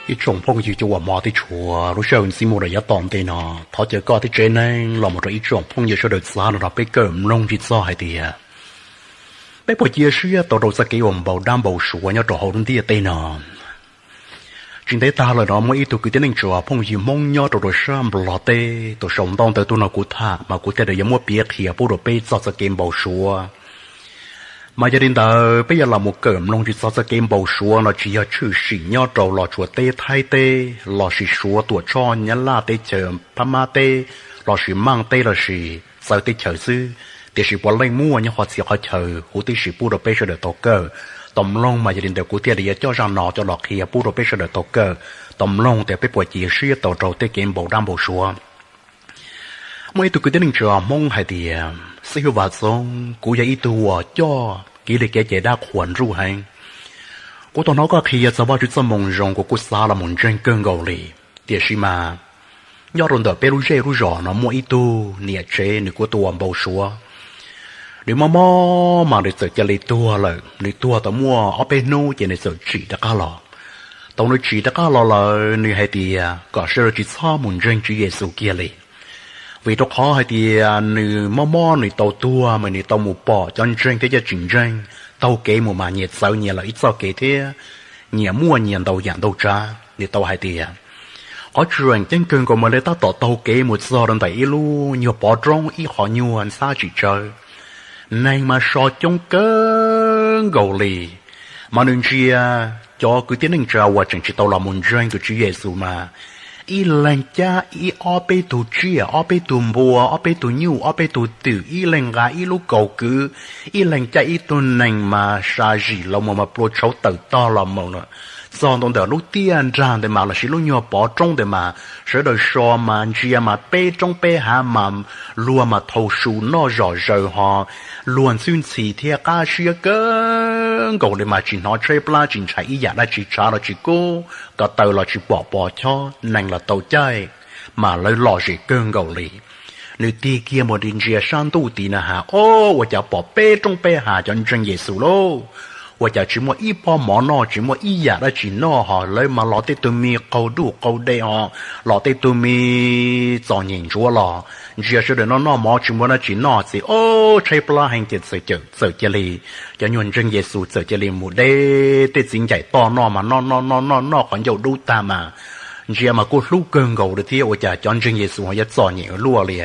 Ib tsoom phooj ywg cov uas hmov thiab tshua, lub sij hawm ntxiv mus rau yav tom ntej no, thov caw koj thiab tsev neeg los mus rau ib tsoom phooj ywg sawv daws txav no rau peb kawm mloog ntsis txog hais tias peb puas cia siab tau rau txoj kev uas npau dab npau suav nyob rau hauv lub ntiaj teb no. Tsis ntev tag lawm no muaj ib tug kwv tij neej tsa phooj ywg Hmoob nyob rau rau sab Nplog teb, tus saum ntau ntawv tuaj no kuv tham mas kuv thiaj li yuav muab piav qhia pub rau peb txog txoj kev npau suav. Mas yog li ntawd peb yuav los mus kawm mloog tsis txog txoj kev npau suav no tsis yog tshwm sim nyob rau Los Tsuas teb, Thaib teb, lossis Suav, Tuam Tshoj, Nyab Laj teb chaws, Phab Mab teb, lossis Maaj teb lossis txawv teb chaws xwb, tiam sis puav leej muaj nyob qhov txhia qhov chaw huv tib si pub rau peb sawv daws tau kawm, tau mloog. Mas yog li ntawd kuv thiaj li yuav coj zaj no coj los qhia pub rau peb sawv daws tau kawm, tau mloog tias peb puas cia siab tau rau tej kev npau dab npau suav. Muaj ib tug kwv tij neej tsa Hmoob hais tias, xib hwb Vam Txoov, kuv yog ib tug uas coj kev li kev cai dab qhuas nruj heev. Kuv tau hnov koj qhia txog Vajtswv txoj moo zoo kuv kuj xav los mus ntseeg kawg nkaus li, tiam sis mas nyob rau ntawm peb lub zej lub zos no muaj ib tug niam tsev nws kuj tuag npau suav. Nws mob mob mas nws txawm cia li tuag lawm, nws tuag tau muaj ob peb hnub ces nws txawm tsim rov qab los. Thaum nws tsim rov qab los lawm nws hais tias kom sawv daws tsis txhob mus ntseeg Tswv Yexus kiag li, vim rau qhov hais tias nws mob mob nws tau tuag mas nws tau mus pom cov ntseeg thiab cov tsis ntseeg taug kev mus mas nyias txawv nyias lawm ib txoj kev thiab nyias muaj nyias ntau yam ntau tsav. Nws tau hais tias qhov tseem ceeb kawg nkaus mas lawv tab tom taug kev mus txog rau ntawm ib lub nyuag pov roob ib qho nyuag ntxhab tsis tsawv, neeg mas so coob kawg nkaus li. Mas nws ntsia cov kwv tij neej tsa uas tseem tsis tau los mus ntseeg tus Tswv Yexus mas ib leeg cab ib ob peb tug tsiaj, ob peb tug npua, ob peb tug nyuj, ob peb tug twm, ib leeg nqa ib lub kaus kwv, ib leeg cab ib tug nees mas sam zim los mus mas plua tshauv tawm tog los mus lawm. Txog ntua ntawm lub tiaj nrag ntawd mas lossis lub nyuag pov roob ntawd mas sawv daws so mas ntsia mas peb roob peb hav mas luag mas thau su noj zom zaws ho luag ntxhwb ntxhi thiab qab siab kawg nkaus li mas tsis hnov tshaib plab tsis ntshai ib yam dab tsi, tshav los tsis kub, ko taw los tsis pom pos chob, nees los tau caij, mas lawv lom zem kawg nkaus li. Nws tig kiag mus ntsia sab ntuj tid na has, o, ua cas pom peb roob peb hav cov ntseeg Yexus lauj, ua cas tsis muaj ib pob mov noj tsis muaj ib yam dab tsi noj ho lawv mas los tej tug me qaug duj qaug de ho los tej tug me txom nyem ntsuav los ntsia sawv daws noj noj mov tsis muaj dab tsi noj txiv, o, tshaib plab heev ces txawm cia li cov nyuag ntseeg Yexus txawm cia li mus de tej txiv ncaim toj noj mas noj noj noj noj noj qhov ncauj dub tag mas ntsia mas kuj hlub kawg nkaus li thiab ua cas cov ntseeg Yexus ho yuav txom nyem ua luaj li,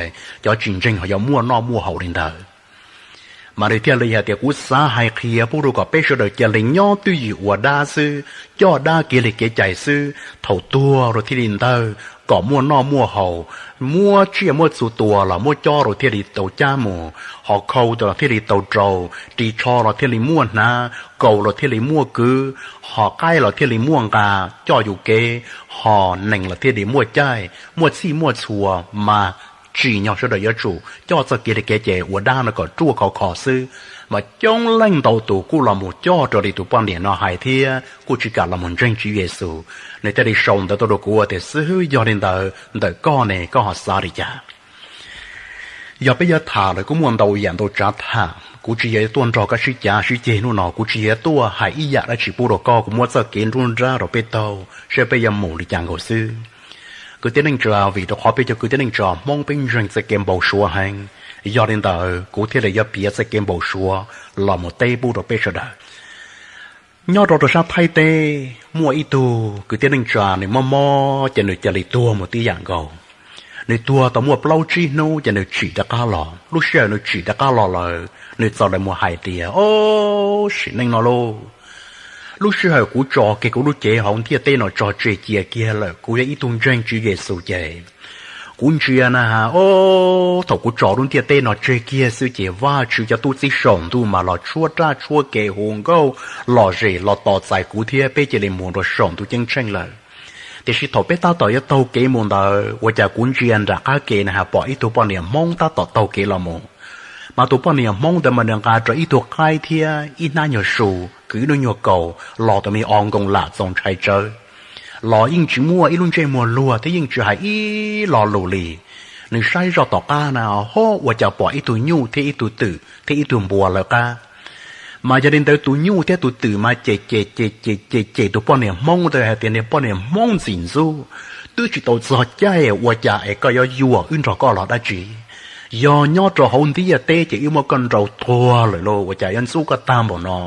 cov tsis ntseeg ho yuav muaj noj muaj haus li ntawd. Mas nws thiaj li hais tias kuv xav hais qhia pub rau kom peb sawv daws cia li nyob twj ywm ua dab xwb, coj dab kev li kev cai xwb, thaum tuag rau thiaj li ntawg kom muaj noj muaj haus, muab tsiaj muab txhu tua los muab cob rau thiaj li tau cab mus, ho khau los thiaj li tau rau, ris tsho los thiaj li muaj hnav, kaus los thiaj li muaj kwv, ho qaib los thiaj li muaj nqa coj yus kev, ho nees los thiaj li muaj caij, muaj txhij muaj txhua mas tsim nyog sawv daws yuav tsum coj txoj kev li kev cai ua dab no kom ruaj khov kho xwb. Mas coob leej ntau tus kuj los mus coj raws li tus poj niam no hais thiab kuj tsis kam los mus ntseeg Tswv Yexus. Nws thiaj li sau ntawv tuaj rau kuv tias, xib hwb, yog li ntawd ntawm koj ne koj ho xav li cas? Yog peb yuav tham lawm kuj muaj ntau yam ntau tsav tham, kuv tsis yog tuaj nrog koj sib cav sib ceg hnub no, kuv tsis yog tuaj hais ib yam dab tsi pub rau koj, kuv muab txoj kev nruab nrab rau peb taug saib peb yuav mus li cas nkaus xwb. Kwv tij neej tsa, vim rau qhov peb cov kwv tij neej tsa Hmoob peb ntseeg txoj kev npau suav heev, yog li ntawd kuv thiaj li yuav piav txoj kev npau suav los mus teb pub rau peb sawv daws. Nyob rau rau sab Thaib teb muaj ib tug kwv tij neej tsa nws mob mob ces nws cia li tuag mus tib yam nkaus. Nws tuag tau muaj plaub tsib hnub ces nws tsim rov qab los. Lub sij hawm nws tsim rov qab los lawm nws txawm li mus hais tias, o, sim neej no lauj, lub sij hawm kuv tso kiag kuv lub cev hauv ntiaj teb no tso tseg cia kiag lawm, kuv yog ib tug ntseeg Tswv Yexus ces kuv ntsia na has, o, thaum kuv tso lub ntiaj teb no tseg kiag xwb ces Vajtswv cov tub txib saum ntuj mas los tshuab raj tshuab kev hu nkauj lom zem los tos txais kuv thiab peb cia li mus rau saum ntuj ceeb tsheej lawm. Tiam sis thaum peb tab tom yuav taug kev mus ntawd ua cas kuv ntsia nram qab ke na has pom ib tug poj niam Hmoob tab tom taug kev los mus. Mas tus poj niam Hmoob ntawd mas nws nqa rau ib tug qaib thiab ib hnab nyuag su, kwv ib lub nyuag kaus los tus me o nkoos lam txaus ntshai tsawv. Los yeej tsis muaj ib lub ntsej muag luag thiab yeej tsis hais ib lo lus li. Nws saib zoj tom qab na ho ua cas pom ib tug nyuj thiab ib tug twm thiab ib tug npua lawv qab. Mas yog li ntawd tus nyuj thiab tus twm mas cem cem cem cem cem cem tus poj niam Hmoob ntawd hais tias, niag poj niam Hmoob ntxim ntxub, twb tsis tau txog caij ua cas es koj yuav yuam wb nrog koj los dab tsi? Yog nyob rau hauv ntiaj teb ces wb muab koj nrau tuag lawm lauj, ua cas yuav ntxub koj tag npaum no?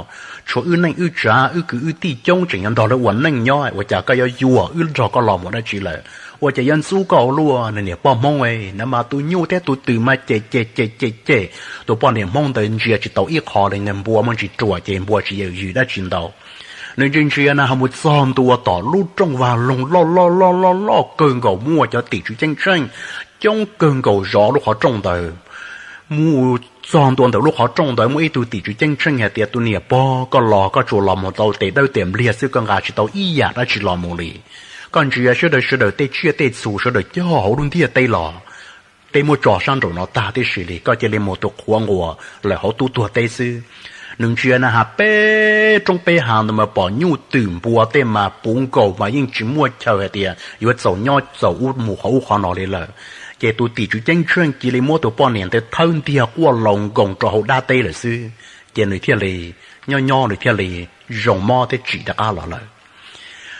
Tshuav wb neej wb tsav, wb kwv wb tij coob tseem yuav nrog lawv ua neej nyob, ua cas koj yuav yuam wb nrog koj los mus dab tsi lawm? Ua cas yuav ntxub koj ua luaj? Niag poj Hmoob na mas tus nyuj thiab tus twm mas cem cem cem cem cem, tus poj niam Hmoob ntawd ntsia tsis tau ib qho li, niag npua muaj ntsis ruam ces npua tsis yws dab tsi ntau. Nws ntsia ntsia na ho mus txog ntua tom lub rooj vag loog loj loj loj loj loj kawg nkaus, muaj cov tim tswv ceeb tsheej coob kawg nkaus zov lub qhov rooj ntawd. Mus txog ntua ntawm lub qhov rooj ntawd muaj ib tug tim tswv ceeb tsheej hais tias, tus niam pog, koj los koj tsuas los mus tau tes dawb tes npliag xwb, koj nqa tsis tau ib yam dab tsi los mus li. Koj ntsia sawv daws, sawv daws tej tsiaj tej txhu sawv daws cog hauv lub ntiaj teb los, tej muab tso sab nraum no tag tib si li, koj cia li mus tus qhuav nquas lawm hauv tub tuag teb xwb. Nws ntsia na has peb roob peb hav ntawd mas pom nyuj twm npua tej mas puv nkaus mas yeej tsis muaj chaw hais tias yuav txaus nyob txaus ub mus qhov ub qhov no li lawm. Ces tus tim tswv ceeb tsheej cia li muab tus poj niam ntawd thawb ntiag quaj laus nkoos rau hauv dab teb lawm xwb. Ces nws thiaj li nyob nyob nws thiaj li zoo mob thiab tsim rov qab los lawm.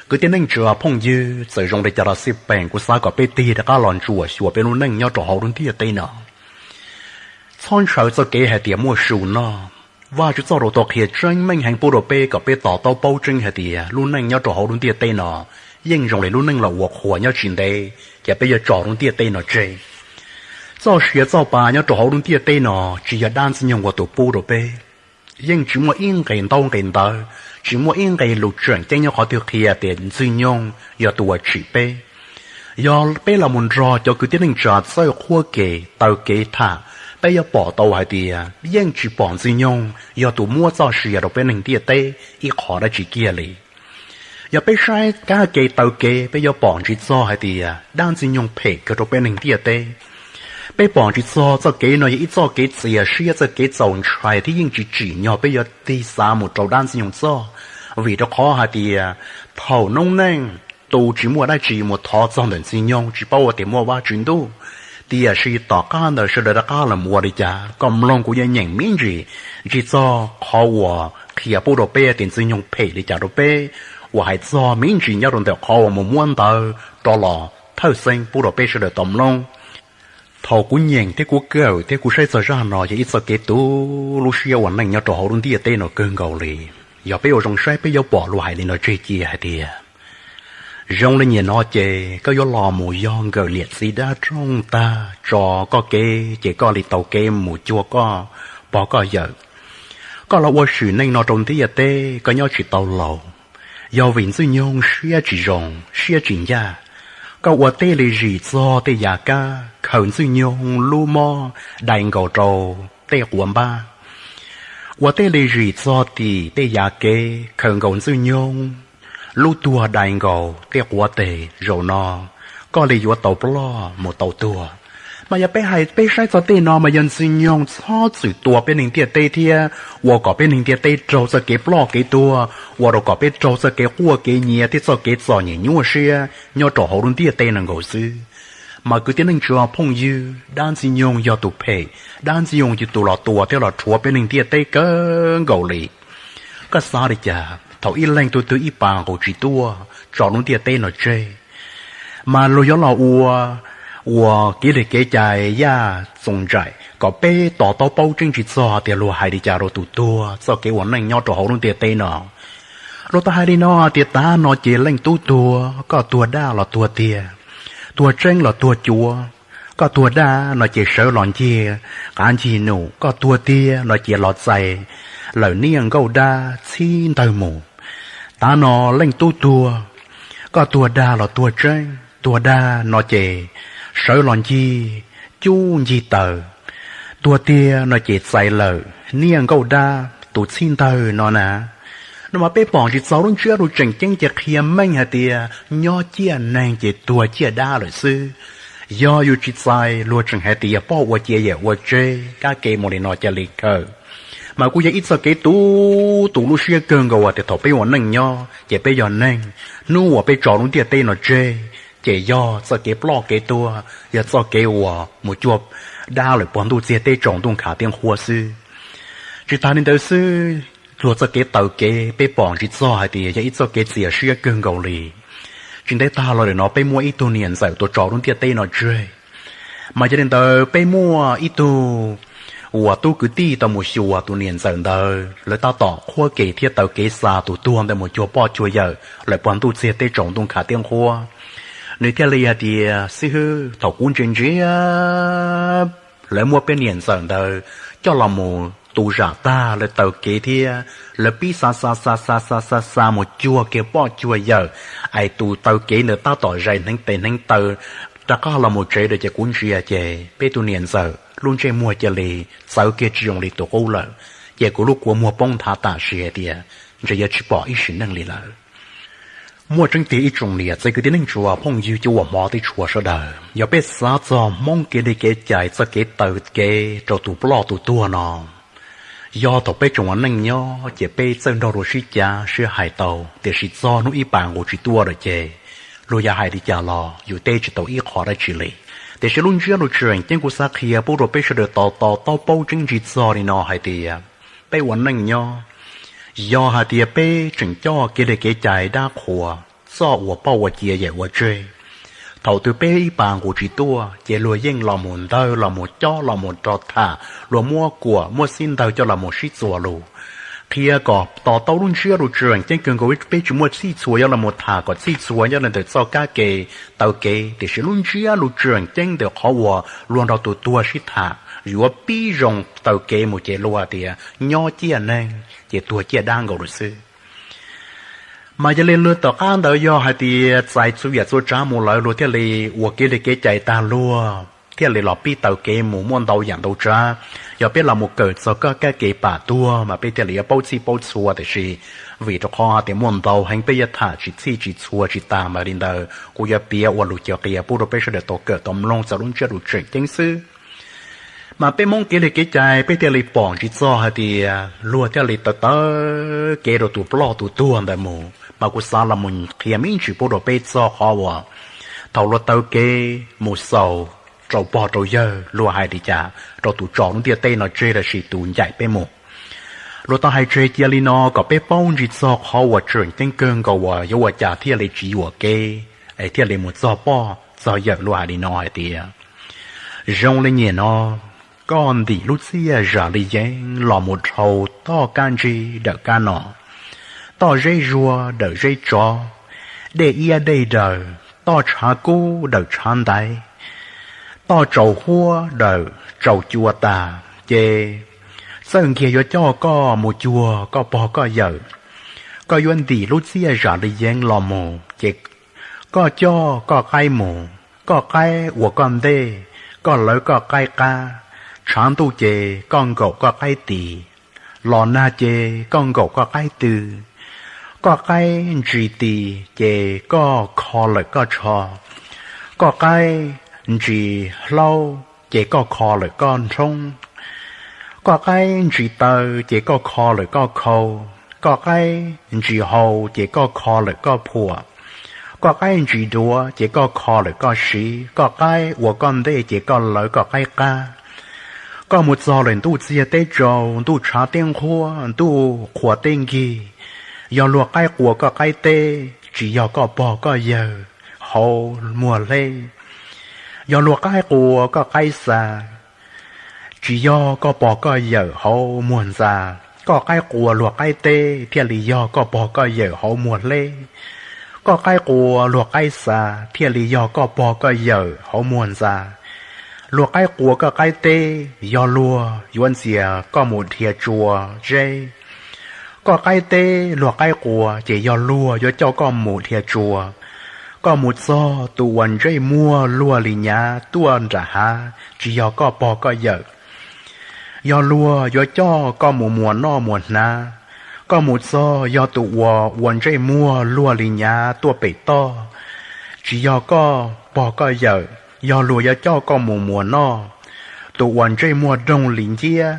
Kwv tij neej tsa phooj ywg, txawm zoo li cas los xij peem kuv xav kom peb tig rov qab los ntsuam xyuas peb lub neej nyob rau hauv lub ntiaj teb no. Txhob ntshaw txoj kev hais tias muaj su noj. Vajtswv txoj lus tau qhia tseeb meej heev pub rau peb kom peb to taub paub tseeb hais tias lub neej nyob rau hauv lub ntiaj teb no yeej zoo li lub neej los ua qhuas nyob tsis ntev ces peb yuav tso lub ntiaj teb no tseg. Txoj sia txoj pa nyob rau hauv lub ntiaj teb no tsis yog dab ntxwg nyoog ua tus pub rau peb. Yeej tsis muaj ib nqe ntaub nqe ntawv, tsis muaj ib nqe lus tseem ceeb nyob qhov twg qhia tias ntxwg nyoog yog tus uas tsim peb. Yog peb los mus nrog cov kwv tij neej tsa txawj qhuab kev taw kev tham, peb yuav pom tau hais tias yeej tsis pom ntxwg nyoog yog tus muab txoj sia rau peb neeg ntiaj teb ib qho dab tsi kiag li. Yog peb saib kab ke taw kev peb yuav pom ntsig txog hais tias dab ntxwg nyoog phem kawg rau peb neeg ntiaj teb. Peb pom ntsig txog txoj kev no yog ib txoj kev txias siab, txoj kev txaus ntshai thiab yeej tsis tsim nyog peb yuav tig xav mus rau dab ntxwg nyoog txoj. Vim rau qhov hais tias thaum noob neej tus tsis muaj dab tsi mus thov txog ntawm ntxwg nyoog, tsis paub ua tias muaj Vajtswv ntuj. Tiam sis tom qab ntawd sawv daws rov qab los ua li cas, koj mloog kuv yuav nyeem me ntsis ntsig txog qhov uas qhia pub rau peb tias ntxwg nyoog phem li cas rau peb, uas hais txog me ntsis nyob rau ntawm qhov uas mus muab ntawv rov los thawj xeeb pub rau peb sawv daws tau mloog. Thaum kuv nyeem thiab kuv kawm thiab kuv saib txog zaj no yog ib txoj kev tu lub siab ua neej nyob rau hauv lub ntiaj teb no kawg nkaus li. Yog peb ua zoo saib peb yuav pom luag hais li no tseg cia hais tias zoo li nim no ces koj yuav los mus yog nkawm niam txiv dab roog tag tso koj kev ces koj li tau kev mus cuag koj pog koj yawm. Koj los ua sim neej no rau ntiaj teb koj nyob tsis tau laus, yog vim ntxwg nyoog siab tsis zoo siab tsis ncaj. Koj ua tej li zim txog tej yav kab khaws ntxwg nyoog lub mob dai nkaus rau tej quav npab. Ua tej li zim txog tim tej yav kev khaws nkaus ntxwg nyoog lub tuag dai nkaus tej quav teg zaum no, koj li yuav tau ploj mus tau tuag. Mas yog peb hais peb saib txog tej no mas yog ntxwg nyoog txhob txwm tua peb neeg ntiaj teb thiab ua kom peb neeg ntiaj teb raug txoj kev ploj kev tuag, ua rau kom peb raug txoj kev quaj kev nyiav thiab txoj kev txom nyem nyuaj siab nyob rau hauv lub ntiaj teb no nkaus xwb. Mas kwv tij neej tsa phooj ywg, dab ntxwg nyoog yog tus phem, dab ntxwg nyoog yog tus los tua thiab los rhuav peb neeg ntiaj teb kawg nkaus li. Koj xav li cas thaum ib leeg tug twg ib pas nqus tsis tuaj tso lub ntiaj teb no tseg? Mas luag yuav los ua, ua kev li kev cai yaj txoos ntsaim kom peb to taub paub tseeb tsis txog tias luag hais li cas rau tus tuag, txoj kev ua neej nyob rau hauv lub ntiaj teb no. Luag tau hais li no tias tav no ces leej tub tuag, koj tuag daj los tuag tiag, tuag tseeb los tuag cuav. Koj tuag daj no ces sawv los ncig qav ncig num, koj tuag tiag no ces los txais lawm niaj nkauj dab txhib ntawg mus. Tav no leej tub tuag, koj tuag dag los tuag tseeb, tuag dag no ces sawv los ncig cub ncig taws, tuag tiag no ces txais lawm niaj nkauj dab tus txhib ntawg no na. No mas peb pom tsis txog lub ntsiab lus tseem ceeb ces qhia meej hais tias nyob ciaj neeg ces tuag ciaj dab lawm xwb. Yog yus tsis txais luag tseem hais tias poj ua cia yawm ua tseg, kab ke mus li no cia li kawm. Mas kuj yog ib txoj kev tu, tu lub siab kawg nkaus tias thaum peb ua neej nyob ces peb yog neeg, hnub uas peb tso lub ntiaj teb no tseg ces yog txoj kev ploj kev tuag, yog txoj kev uas mus cuag dab lawm puag ntuj txiag teb tsaus ntuj nkhav tiab nqhuab xwb. Tsis tas li ntawd xwb, luag txoj kev taw kev peb pom ntsis txog hais tias yog ib txoj kev txias siab kawg nkaus li. Tsis ntev tag los lawm no peb muaj ib tug niam ntxawm tuaj tso lub ntiaj teb no tseg, mas yog li ntawd peb muaj ib tug uas tub kwv tij tau mus xyuas tus niam ntxawm ntawd, lawv tab tom qhuab kev thiab taw kev xa tus tuag ntawd mus cuag poj cuag yawm lawm puag ntuj txiag teb tsaus ntuj nkhav tiab nqhuab. Nws thiaj li hais tias, xib hwb, thaum kuv ntsia ntsia lawv muab peb niam ntxawm ntawd coj los mus tu zam tag, lawv taw kev thiab lawv pib xa xa xa xa xa xa xa mus cuag kiag poj cuag yawm, es tus taw kev ntawd tab tom zais hneev tes hneev taw rov qab los mus tsev lawm ces kuv ntsia ces peb tus niam ntxawm lub ntsej muag cia li txawv kiag tsis zoo li tus qub lawm. Ces kuv lub kua muag poob nthav tam sim hais tias ntshe yuav tsis pom ib sim neej li lawm. Muaj tseeb tiag ib tsoom niam txiv kwv tij neej tsa phooj ywg cov uas hmov thiab tshua sawv daws, yog peb xav txog Hmoob kev li kev cai txoj kev taw kev rau tus ploj tus tuag no, yog thaum peb tseem ua neej nyob ces peb txawj nrog luag sib cav sib hais tau, tiam sis txog hnub ib pas nqus tsis tuaj lawm ces luag yuav hais li cas los yus teb tsis tau ib qho dab tsi li. Tiam sis lub ntsiab lus tseem ceeb kuv xav qhia pub rau peb sawv daws to to taub paub tseeb ntsis txog li no hais tias peb ua neej nyob, yog hais tias peb tseem coj kev li kev cai dab qhuas txoj uas poj ua cia yawm ua tseg, thaum twg peb ib pas nqus tsis tuaj ces luag yeej los mus ntawg los mus cob los mus rau tham, luag muab kuam muab xib ntawg coj los mus sib txuas lus. Qhia kom to taub lub ntsiab lus tseem ceeb kawg nkaus, peb tsis muaj txhij txhua yuav los mus tham kom txhij txhua nyob ntawm txoj kab ke taw kev, tiam sis lub ntsiab lus tseem ceeb ntawm qhov uas luag nrog tus tuag sib tham yuav pib zoo taw kev mus ces luag tias nyob ciaj neeg ces tuag ciaj dab nkaus lawm xwb. Mas yog li luag tom qab ntawd yog hais tias txais txhua yam txhua tsav mus lawm luag thiaj li ua kev li kev cai tag luag thiaj li los pib taw kev mus muaj ntau yam ntau tsav. Yog peb los mus kawm txog koj kab ke pam tuag mas peb thiaj li yuav paub txhij paub txhua, tiam sis vim rau qhov hais tias muaj ntau heev peb yuav tham tsis txhij tsis txhua tsis tas mas li ntawd kuv yuav piav ua lus caw qias pub rau peb sawv daws tau kawm tau mloog txog lub ntsiab lus tseem ceeb xwb. Mas peb Hmoob kev li kev cai peb thiaj li pom ntsis txog hais tias luag thiaj li taw taw kev rau tus ploj tus tuag ntawd mus. Mas kuv xav los mus qhia me ntsis pub rau peb txog qhov uas thaum luag taw kev mus xaus rau pog rau yawg luag hais li cas rau tus tso lub ntiaj teb no tseg lossis tus ncaim peb mus. Luag tau hais tseg cia li no kom peb paub ntsis txog qhov uas tseem ceeb kawg nkaus uas yuav ua cas thiaj li tsis yuam kev es thiaj li mus txog poj txog yawm luag hais li no hais tias zoo li nyem no, koj ntim lub txiaj zam li yeeb los mus dhau toj kab ntsig dawm kab no, toj zeb zuag dawm zeb tsov, dej iab dej daws, toj tshav kub dawm tshav ntaiv, toj tsaus huab dawm tsaus cua tas, ces txawj nkiag yuav coj koj mus cuag koj pog koj yawm. Koj yuav ntim lub txiaj zam li yeeb los mus, ces koj coj koj qaib mus, koj qaib ua koj ntej, koj lawv koj qaib qab. Tshav ntuj ces koj nkaum koj qaib tis, los nag ces koj nkaum koj qaib tw. Koj qaib ntsis tis ces koj kho lawm koj tsho. Koj qaib ntsis hlaub ces koj kho lawm koj nrhoob. Koj qaib ntsis taw ces koj kho lawm koj khau. Koj qaib ntsis hau ces koj kho lawm koj phuam. Koj qaib ntsis duav ces koj kho lawm koj siv. Koj qaib ua koj ntej ces koj lawv koj qaib qab. Koj mus txog lawm ntuj txiag teb tsaus, ntuj tshav teb nqhuab, ntuj qhua teb nkig, yog luag qaib qua koj qaib teb, tsis yog koj pog koj yawg hauv muag hleb. Yog luag qaib qua koj qaib xa, tsis yog koj pog koj yawm hauv muag ntxa. Koj qaib qua luag qaib teb thiaj li yog koj pog koj yawm hauv muag hleb. Koj qaib qua luag qaib xa thiaj li yog koj pog koj yawm hauv muag ntxa. Luag qaib qua koj qaib teb yog luag yuav ntxias koj mus dhia tsua zeb. Koj qaib teb luag qaib qua ces yog luag yuav coj koj mus dhia tsua. Koj mus txog tus uas ntsej muag luag li nyav tuaj nram hav tsis yog koj pog koj yawm, yog luag yuav coj koj mus muas noj muas hnav. Koj mus txog yog tus uas ua ntsej muag luag li nyav tuaj pem toj, tsis yog koj pog koj yawm, yog luag yuav coj koj mus muas noj. Tus uas ntsej muag doog li nciab,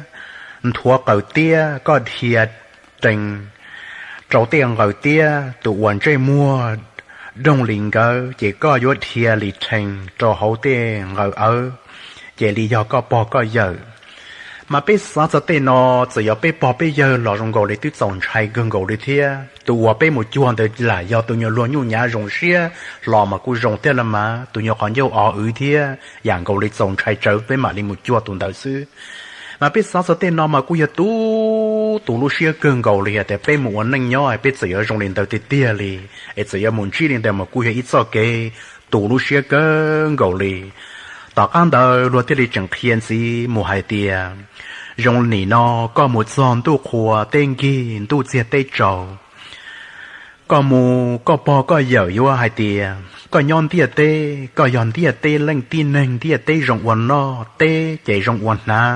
nthuav qaws tiab koj dhia rees rau tej nqaws tiab, tus uas ntsej muag doog li nkawd ces koj yuav dhia li rhees rau hauv tej nqaws awb, ces li yog koj pog koj yawm. Mas peb xav txog tej no, txawm yog peb pog peb yawg los zoo nkaus li twb txaus ntshai kawg nkaus li thiab. Tus uas peb mus cuag ntawd lam yog tus nyuag luag nyuj nyav zoo siab hlo mas kuj zoo thiab los mas, tus nyuag qhov ncauj o wv thiab, yam nkaus li txaus ntshai tsawv peb mam li mus cuag tus ntawd xwb. Mas peb xav txog tej no mas kuj yog tu, tu lub siab kawg nkaus li hais tias peb mus ua neej nyob peb txawm yuav zoo li ntawd tiag tiag li, es txawm yuav mus ntsib li ntawd mas kuj yog ib txoj kev tu lub siab kawg nkaus li. Tom qab ntawd luag thiaj li tseem qhia ntxiv mus hais tias, zoo nim no koj mus txog ntuj qhua teb nkig ntuj txiag teb tsaus, koj mus koj pog koj yawm yuav hais tias koj nyob ntiaj teb, koj yog ntiaj teb leej tib neeg, ntiaj teb zoo ua noj, teb ces zoo ua hnav.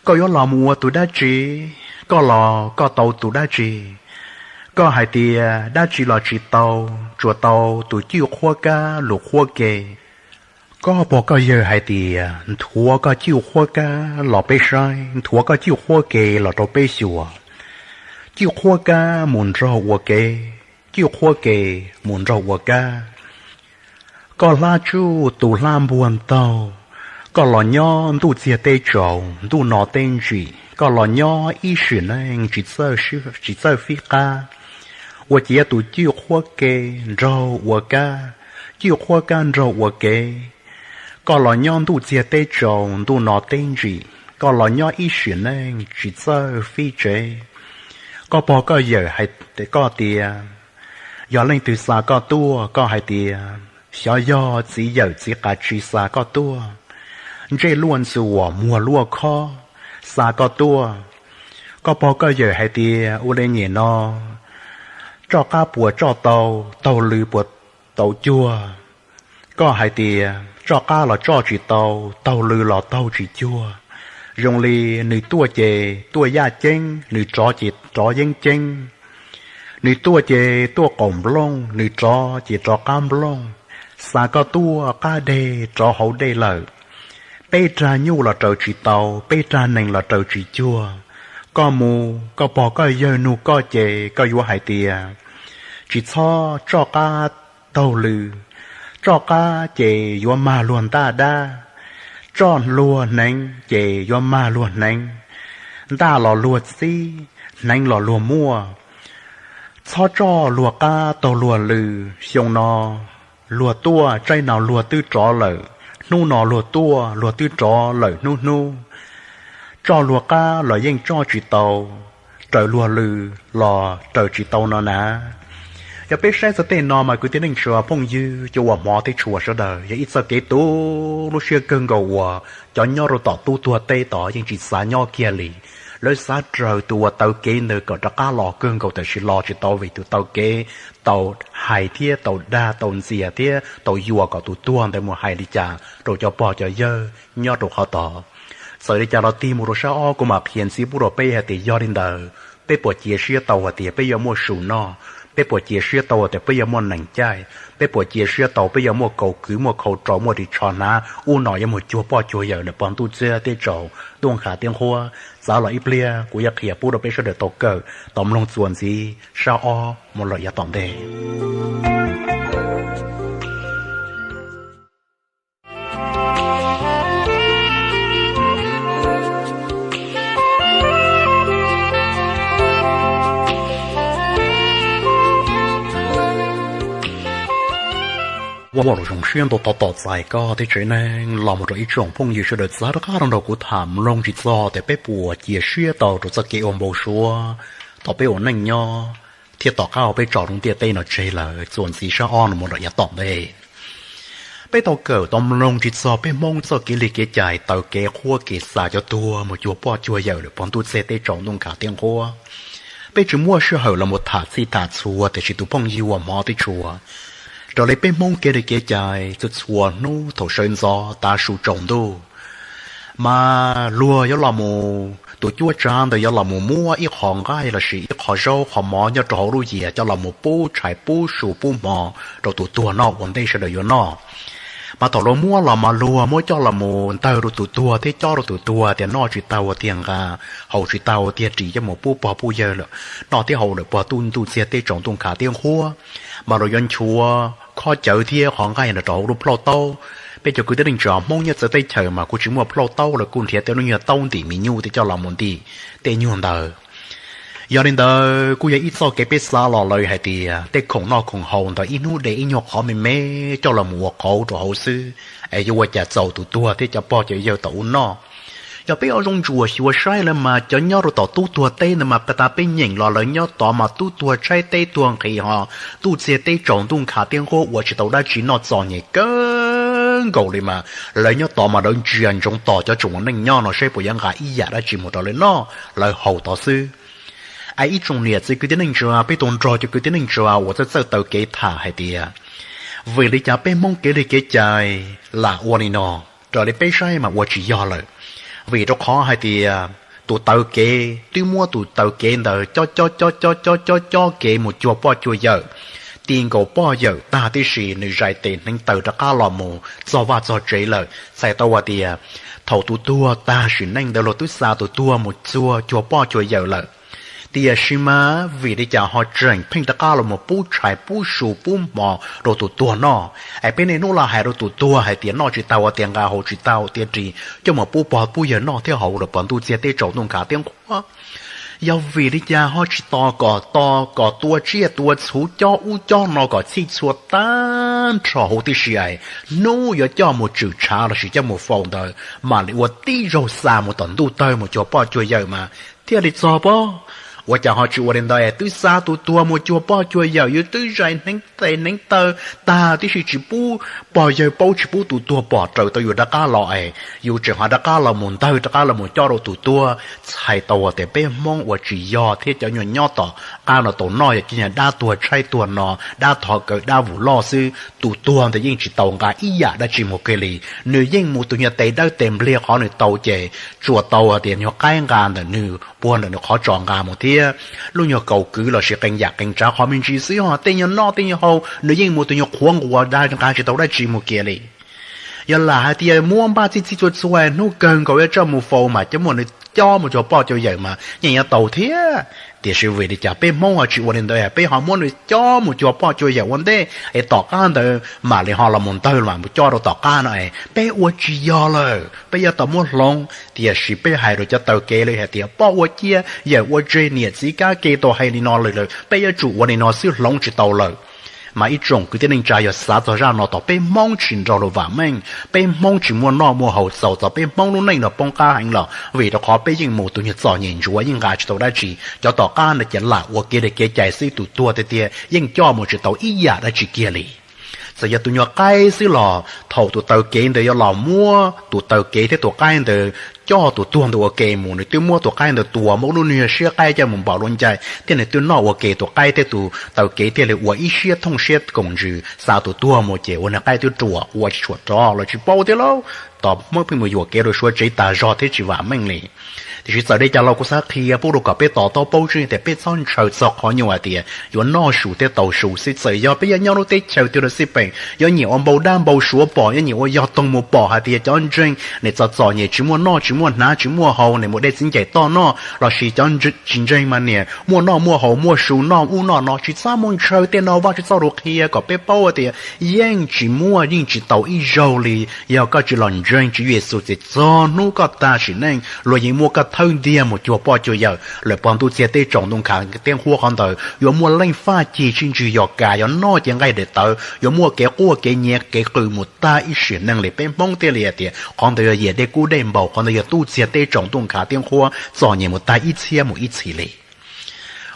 Koj yuav los mus ua tus dab tsi? Koj los koj tau tus dab tsi? Koj hais tias dab tsi los tsis tau, tsuas tau tus cwj qhuab kab lus qhuab ke. Koj pog koj yawg hais tias nthuav koj cwj qhuab kab los peb saib, nthuav koj cwj qhuab ke los rau peb xyuas. Cwj qhuab kab mus nraug ua kev, cwj qhuab ke mus nraug ua kab. Koj hlab tsuj tus hlab npuag ntaug, koj los nyob ntuj txiag teb tsaus ntuj no teb ntsim, koj los nyob ib sim neej tsis txawj fib qab, ua ciav tus cwj qhuab ke nraug ua kab, cwj qhuab kab nraug ua kev. Koj los nyob ntuj txiag teb tsaus ntuj no teb ntsim, koj los nyob ib sim neej tsis txawj fib tsev. Koj pog koj yawm hais koj tias, yog leej twg xa koj tuaj, koj hais tias xyov yog txiv yawm txiv qas tsi xa koj tuaj, ntsej luaj ntxuam muag luaj khob xa koj tuaj. Koj pog koj yawm hais tias ua li nyem no, tsoj qab puas tsoj tau, taug lw puas tau cuag? Koj hais tias tsoj qab los tsoj tsis tau, taug lw los taug tsis cuag. Zoo li nws tuaj ces tuaj yaj ceeb, nws rov ces rov yeeb ceeb. Nws tuaj ces tuaj qaum nplooj, nws rov ces rov qab nplooj. Xa koj tuaj qab deg rov hauv dej lawm. Peb rag nyuj los raws tsis tau, peb rag nees los raws tsis cuag. Koj mus, koj pog koj yawg nug koj ces koj yuav hais tias, tsis txhob tsoj qab taug lw. Tsoj qab ces yuav mag luag ntaj dab, tsoj luag hneev ces yuav mag luag hneev. Ntaj los luag txib, hneev los luag muaj. Txhob tsoj luag qab taug luag lw. Xyoo no luag tuaj, tsaib no luag twb rov lawm, hnub no luag tuaj, luag twb rov lawm hnub hnub. Tsoj luag qab los yeej tsoj tsis tau, raws luag lw los raws tsis tau no na. Yog peb saib txog tej no mas kwv tij neej tsa phooj ywg cov uas hmov thiab tshua sawv daws, yog ib txoj kev tu lub siab kawg nkaus uas cov nyob rau tom tub tuag teb tod yeej tsis xav nyob kiag li. Lawv xav raws tus uas taw kev ntawd kom rov qab los kawg nkaus, tab sis los tsis tau vim tus taw kev tau hais thiab tau dag tau ntxias thiab tau yuam kom tus tuag ntawd mus hais li cas rau cov pog cov yawg nyob rau qhov tod. Txawm li cas los tig mus rau sab ob kuv mam qhia ntxiv pub rau peb hais tias yog li ntawd peb puas cia siab tau hais tias peb yuav muaj su noj, peb puas cia siab tau hais tias peb yuav muaj nees caij, peb puas cia siab tau peb yuav muaj kaus kwv, muaj khau rau, muaj ris tsho hnav, ub no yuav mus cuag poj cuag yawm lawm pog ntuj txiag teb tsaus ntuj nkhav tiab nqhuab. Txav los ib pliag kuv yuav qhia pub rau peb sawv daws tau kawm tau mloog txuas ntxiv sab ob mus lawm yav tom ntej. Ua lus zoo siab ntau tau tom txais koj thiab tsev neeg los mus rau ib tsoom phooj ywg sawv daws txav rov qab los nrog kuv tham mloog tsis txog tias peb puas cia siab tau rau txoj kev ua npau suav thaum peb ua neej nyob thiab tom qab uas peb tso lub ntiaj teb no tseg lawm txuas ntxiv sab ob no mus rau yav tom ntej. Peb tau kawm tau mloog tsis txog peb Hmoob txoj kev li kev cai taw kev qhuab kev xa cov tuag mus cuag poj cuag yawm lawm pog ntuj txiag teb tsaus ntuj nkhav tiab nqhuab. Peb tsis muaj sij hawm los mus tham txhij tham txhua tiam sis tus phooj ywg uas hmov thiab tshua, raws li peb Hmoob kev li kev cai txhua txhua hnub thaum sawv ntxov tav su tsaus ntuj mas luag yuav los mus, tus cuab tsav ntawd yuav los mus muab ib qho nqaij lossis ib qho zaub qho mov nyob rau hauv lub yias coj los mus pub tshais pub su pub hmo rau tus tuag noj ua ntej sawv daws yuav noj. Mas thaum luag muab los mas luag muab coj los mus ntawg rau tus tuag thiab cob rau tus tuag tias noj tsis tau ua tiag nqa, haus tsis tau ua tiag ris coj mus pub pog pub yawg lawm, noj thiab haus lawm pog ntuj txiag teb tsaus ntuj nkhav tiab nqhuab. Mas luag yuav nchuav khob cawv thiab qhov nqaij no rau hauv lub plhaub taub, Peb cov kwv tij neej tsa Hmoob nyob txawv teb chaws mas kuj tsis muaj plhaub taub los kuj nrhiav tej lub nyuag taub ntim me nyuj tej coj los mus ntim tej nyuag ntawd. Yog li ntawd kuj yog ib txoj kev peb xav los lawm hais tias tej khoom noj khoom haus ntawd ib hnub de ib nyuag qhov me me coj los mus ua qauv rau hauv xwb, es yuav ua cas txaus tus tuag thiab cov pog cov yawg tau ua noj. Yog peb ua zoo ntsuam xyuas saib lawm mas cov nyob rau tom tub tuag teb ntawd mas tas peb nyeem los lawv nyob tod mas tub tuag tshaib teb tuag nqhis ho ntuj txiag teb tsaus ntuj nkhav tiab nquab ua tsis tau dab tsi noj txom nyem kawg nkaus li mas lawv nyob tod mas lawv ntsia ntsoov tos cov tsoom neej nyob no saib puas yuav nqa ib yam dab tsi mus rau lawv noj lawv haus tod xwb. Es ib tsoom niam txiv kwv tij neej tsa, peb tau nrog cov kwv tij neej tsa uas txawj txawj taw kev tham hais tias, vim li cas peb Hmoob kev li kev cai lam ua li no, raws li peb saib mas ua tsis yog lawm. Vim rau qhov hais tias tus taw kev twb muab tus taw kev ntawd cob cob cob cob cob cob cob kev mus cuag poj cuag yawm, ti nkaus poj yawm tag tib si nws zais tes hneev taw rov qab los mus txog vaj txog tsev lawm. Txhais tau hais tias thaum tus tuag tag sim neej ntawd luag twb xa tus tuag mus txog cuag poj cuag yawm lawm. Tiam sis mas vim li cas ho tseem pheej rov qab los mus pub tshais pub su pub hmo rau tus tuag noj? Es peb niaj hnub los hais rau tus tuag hais tias noj tsis tau tias nqa, haus tsis tau tias ris, coj mus pub pog pub yawg noj thiab haus lawm pog ntuj txiag teb tsaus ntuj nkhav tiab nquab. Yog vim li cas ho tsis tos kom tos kom tua tsiaj tua txhu cob ub cob no kom txhij txhua tag nrho huv tib si es hnub yuav coj mus tswm tshav lossis coj mus faus ntawd mam li ua tib zaug xa mus tom ntuj tawg mus cuag poj cuag yawm mas thiaj li txog pob? Ua cas ho tsis ua li ntawd es twb xa tus tuag mus cuag poj cuag yawm, yus twb zais hneev tes hneev taw tag tib si tsis pub pog yawg paub tsis pub tus tuag pom raws tau yus rov qab los es yus tseem ho rov qab los mus ntawg rov qab los mus cob rau tus tuag. Txhais tau tias peb Hmoob ua tsis yog thiab cov nyuag nyob tom qab no tau noj yog cov nyuag dab tuag tshaib tuag no, dab thov kaw dab vus loj xwb. Tus tuag ntawd yeej tsis tau nqa ib yam dab tsi mus kiag li. Nws yeej mus tus nyuag tes dawb tes nplig qhov nws tau ces tsuas tau hais tias nyuag qaib nqa ntawm nws puag ntawm nws qhov tso nqa mus thiab lub nyuag kaus kwv lossis qee yam qee tsav qhov me ntsis xwb, ho tej nyuag noj tej nyuag haus nws yeej mus tus nyuag qhuav nquas da nqa tsis tau dab tsi mus kiag li. Yog lam hais tias muab npaj txhij txhij txhua txhua hnub kawg nkaus yuav coj mus faus mas coj muab nws cob mus cuag poj cuag yawm mas yeej yuav tau thiab. Tiam sis vim li cas peb Hmoob ho tsis ua li ntawd, peb ho muab nws cob mus cuag poj cuag yawm ua ntej es tom qab ntawd mam li ho los mus ntawg mam mus cob rau tom qab no es peb ua tsis yog lawm, peb yuav tau muab hloov. Tiam sis peb hais rau cov taw kev li hais tias poj ua ciaj yawm ua tseg, niam txiv kab ke tau hais li no lawm, peb yuav tsum ua li no xwb hloov tsis tau lawm. Mas ib tsoom kwv tij neej tsa, yog xav txog zaj no tau peb Hmoob tsis nrog luag vam meej, peb Hmoob tsis muaj noj muaj haus, txaus txog peb Hmoob lub neej no poob qab heev los vim rau qhov peb yeej mus tus nyuag txom nyem ntsuav yeej nqa tsis tau dab tsi, cov tom qab no ces lam ua kev li kev cai xwb, tus tuag tiag tiag yeej coj mus tsis tau ib yam dab tsi kiag li. Txawm yog tus nyuag qaib xwb los thaum tus taw kev ntawd yuav los muab tus taw kev thiab tus qaib ntawd coj tus tuag ntawd ua ke mus, nws twb muab tus qaib ntawd tua muab lub niag siab qaib coj mus npaum lub ncai thiab nws twb noj ua ke tus qaib thiab tus taw kev thiaj li ua ib siab thooj siab koom ntsws xa tus tuag mus ces ua niag qaib twb ruam ua tsis tshua rov los tsis paub thiab lauj. Tos Hmoob pheej mus yuam kev rau suav tsev tas zog thiab tsis vam meej li. Tiam sis txawm li cas los kuv xav qhia pub rau kom peb to taub paub tseeb tias peb txhob ntshaw txog qhov nyuaj hais tias yuav noj su thiab tau su xwb. Txawm yog peb yuav nyob lub teb chaws twg los xij peem, yuav nyiam ua npau dab npau suav pom, yuav nyiam ua yog toog mus pom hais tias cov ntseeg nim txom txom nyem tsis muaj noj tsis muaj hnav tsis muaj haus, nim mus dej txiv ncaim toj noj, lossis cov tsis ntseeg mas nim muaj noj muaj haus muaj su noj ub noj no, tsis txhob mus ntshaw tej no. Vajtswv txoj lus qhia kom peb paub tias yeej tsis muaj yeej tsis tau ib zaug li. Yog koj tsis los ntseeg Tswv Yexus ces txog hnub koj tag sim neej luag yeej muab koj thawb ntiag mus cuag poj cuag yawm lawm pog ntuj txiag teb tsaus ntuj nkhav tiab nquab. Qhov ntawd yuav muaj leej faj cig sib ntswg yos kas, yuav noj ces nqaij daim tawv, yuav muaj kev quaj kev nyiav kev qw mus tag ib sim neej li. Peb Hmoob thiaj li hais tias qhov ntawd yog yam dej kub dej npau, qhov ntawd yog ntuj txiag teb tsaus ntuj nkhav tiab nquab txom nyem mus tag ib txhiab mus ib txhis li.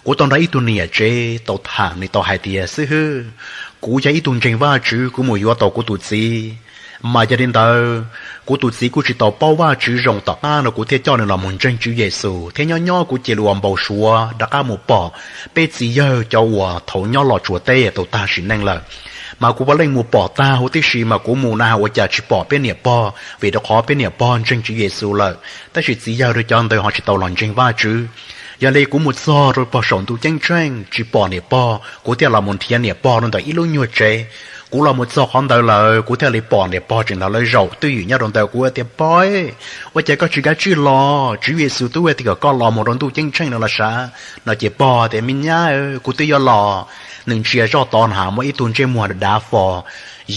Kuv tau nrog ib tug niam tsev tau tham, nws tau hais tias, xib hwb, kuv yog ib tug ntseeg Vajtswv, kuv mus yuav tau kuv tus txiv, mas yog li ntawd kuv tus txiv kuj tsis tau paub Vajtswv zoo, tom qab no kuv thiaj coj nws los mus ntseeg Tswv Yexus thiab nyob nyob kuv cia li ua npau suav rov qab mus pom peb txiv yawg cov uas thaum nyob Los Tsuas teb tau tag sim neej lawm. Mas kuv puav leej mus pom tag huv tib si, mas kuv mus na ua cas tsis pom peb niam pog, vim rau qhov peb niam pog ntseeg Tswv Yexus lawm, tab sis txiv yawg rau cov ntawd ho tsis tau los ntseeg Vajtswv. Yog li kuv mus txog rau pog saum ntuj ceeb tsheej tsis pom niam pog, kuv thiaj los mus nrhiav niam pog rau ntawm ib lub nyuag tsev. Kuv los mus txog qhov ntawd lawm kuv thiaj li pom niam pog tseem nrog lawv zaum twj ywm nyob rau ntawd. Kuv tias, pog, ua cas koj tsis kav tsij los? Tswv Yexus twb hais tias kom koj los mus rau ntuj ceeb tsheej no los sav. No ces pog tias, me nyab, kuv twb yuav los. Nws ntsia zoj tod na muaj ib tug ntsej muag dav fo,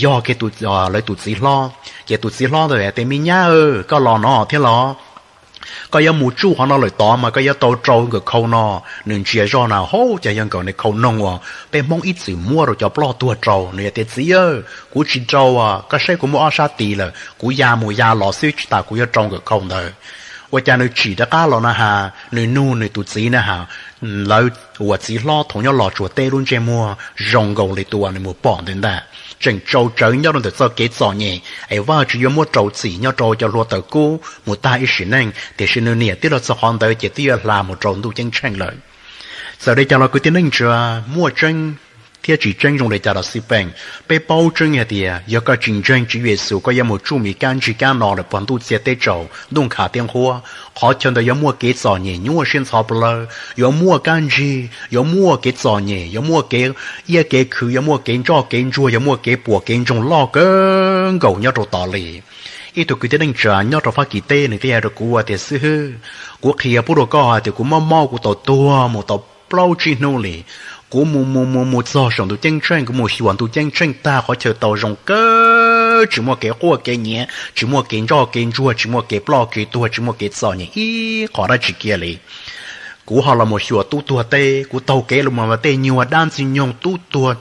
yog kiag lawv tus txiv hlob. Ces tus txiv hlob ntawd hais tias, Me nyab, koj los no thiab los? Koj yuav mus tsuj qhov no lawm tod mas koj yuav tau rau nkawm khau no, nws ntsia zoj na, hauv cas yog nkawm niag khau noog uas peb Hmoob ib txwm muab rau cov ploj tuag rau. Nws hais tias, Txiv, kuv tsis rau, koj saib kuv muaj ob sab tis lawm, kuv ya mus ya los xwb, tsis tas kuv yuav rau nkawm khau ntawd. Ua cas nws tsim rov qab los na has, nws nug nws tus txiv na has, lawv uas txiv hlob thaum nyob Los Tsuas teb lub ntsej muag zoo nkaus li tus uas nws mus pom ntawd ntag. Tseem tsau tsawv nyob rau ntawm txoj kev txom nyem es Vajtswv yuav muab rau txim nyob rau cov hluav taws kub mus tag ib sim neej, tiam sis nws niam twb los txog qhov ntawd ces twb yuav hla mus rau ntuj ceeb tsheej lawm. Txawm li cas los kwv tij neej tsa, muaj tseeb thiab tsis tseeb zoo li cas los xij peem, peb paub tseeb hais tias yog koj tsis ntseeg Tswv Yexus, koj yuav mus tsuj mi kab ntsig kab no lawm puag ntuj txiag teb tsaus, ntuj nkhav tiab nqhuab, qhov chaw ntawd yuav muaj kev txom nyem nyuaj siab ntxhov plawv, yuav muaj kab ntsig, yuav muaj kev txom nyem, yuav muaj kev iab kev khwv, yuav muaj kev ntsoj kev ntsuag, yuav muaj kev puas kev ntsoog loj kawg nkaus nyob rau tod li. Ib tug kwv tij neej tsa nyob rau Fab Kis teb nws thiaj hais rau kuv tias, Xib hwb, kuv qhia pub rau koj hais tias kuv mob mob kuv tau tuag mus tau plaub tsib hnub li. Kuv mus mus mus mus txog saum ntuj ceeb tsheej, kuv mus xyuas ntuj ceeb tsheej tag, qhov chaw tau zoo kawg, tsis muaj kev quaj kev nyiav, tsis muaj kev ntsoj kev ntsuag, tsis muaj kev ploj kev tuag, tsis muaj kev txom nyem ib qho dab tsi kiag li. Kuv ho los mus xyuas tub tuag teb, kuv taug kev los mus mas tej nyuag dab ntxwg nyoog tub tuag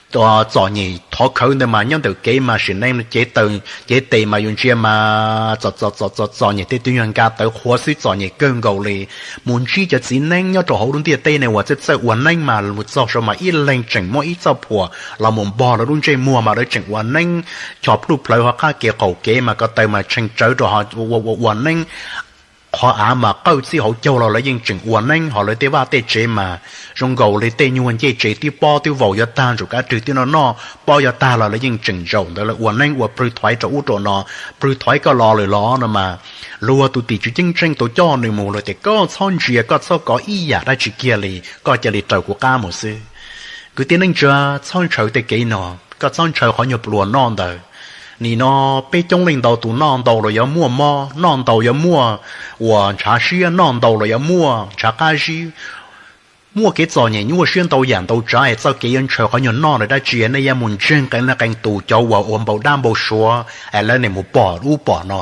txom nyem thov khawv ntawd mas nyob ntawm kev mas sim neej cev taw, cev tes mas yus ntsia mas txom txom txom txom nyem, tej tug nyuag nka tawv qhuav xwb, txom nyem kawg nkaus li. Mus ntsib cov txiv neeb nyob rau hauv lub ntiaj teb ne uas txawj txawj ua neeb mas mus txog saud mas ib leeg tseem muaj ib txoj phuam los mus npog lawv lub ntsej muag mas lawv tseem ua neeb, chos plhuj plhawv hauv qab kev qaum kev mas ko taw mas tshee tsawv rau ua ua neeb. Qhov av mas qawj txij hauv caug los lawv yeej tseem ua neeb, ho lawv tej vaj tej tsev mas zoo nkaus li tej nyuag ncej tsev twb pob twb vaus yuav tag, ntsaum kab rwg twb noj noj pob yuav tag los lawv yeej tseem zaum ntawd lawv ua neeb ua plhws thaiv rau ub rau no, plhws thaiv koj los lawm los no mas. Luag tus tim tswv ceeb tsheej tau coj nws mus, luag tias koj txhob ntsia, koj txhob kov ib yam dab tsi kiag li, koj cia li raws kuv qab mus xwb. Kwv tij neej tsa, txhob ntshaw tej kev no, koj txhob ntshaw qhov nyuag pluas noj ntawd. Nim no peb coob leej ntau tus noj ntau los yuav muaj mob, noj ntau yuav muaj uas ntshav siab, noj ntau los yuav muaj ntshav qab zib, muaj kev txom nyem nyuaj siab ntau yam ntau tsav es txoj kev yuav ntshaw qhov nyuag noj ntawd dab tsi? Nej yuav mus ntseeg qee leej qee tus cov uas ua npau dab npau suav es lawv nim mus pom ub pom no.